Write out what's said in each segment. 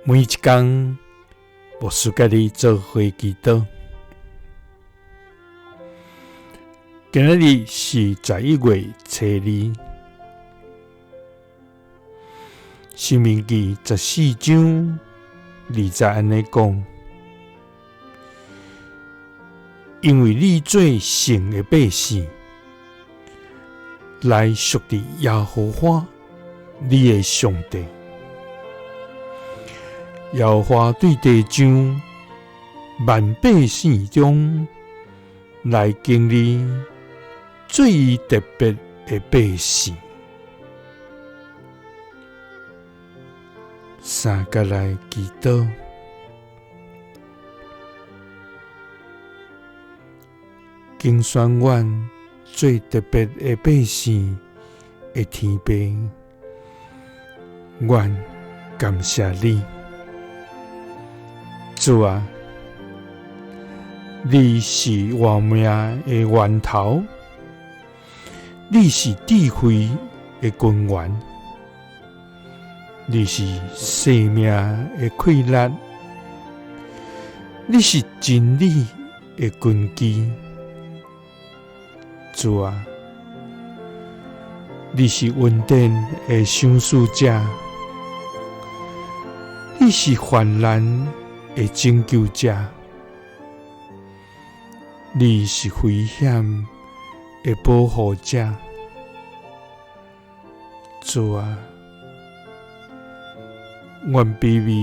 每一工，牧師佮你做伙祈禱。今仔日是11月初2，申命記14章2節按呢講：因為你做神的百姓，來屬佇耶和華你的上帝。耶和華對地上萬百姓中來揀你做伊特別的百姓。三佮來祈禱，揀選阮做特別的百姓的天父，阮感謝你，主啊，你是活命的源頭，你是智慧的根源，你是生命的氣力，你是真理的根基，主啊，你是恩典的賞賜者，你是患難的拯救者，你是危險的保護者，主啊，阮卑微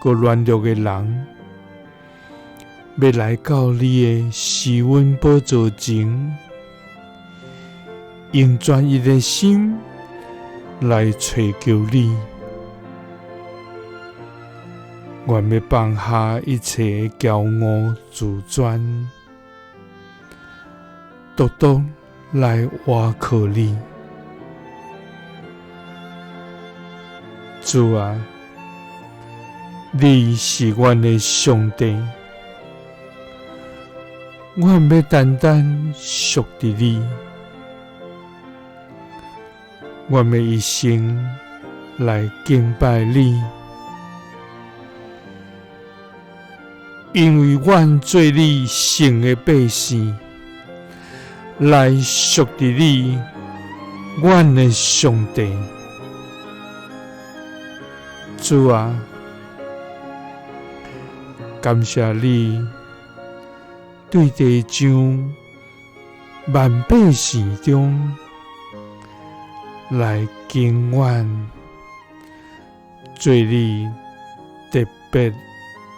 閣軟弱的人，欲來到你的施恩寶座前，用專一的心來揣求你。阮欲放下一切的驕傲自尊，獨獨來倚靠你。主啊，你是阮的上帝，阮欲單單屬佇你，阮欲一生來敬拜你，因為阮做你聖的百姓，來屬佇你，阮的上帝。主啊，感謝你對地上萬百姓中來揀阮做你特別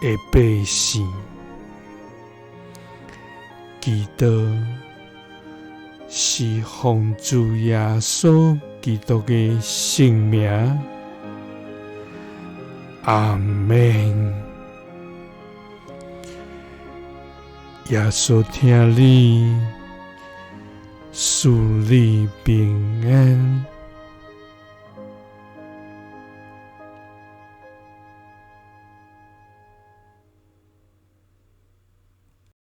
的百姓。祈禱是奉主耶穌基督的聖名，阿們。耶穌疼你，賜你平安。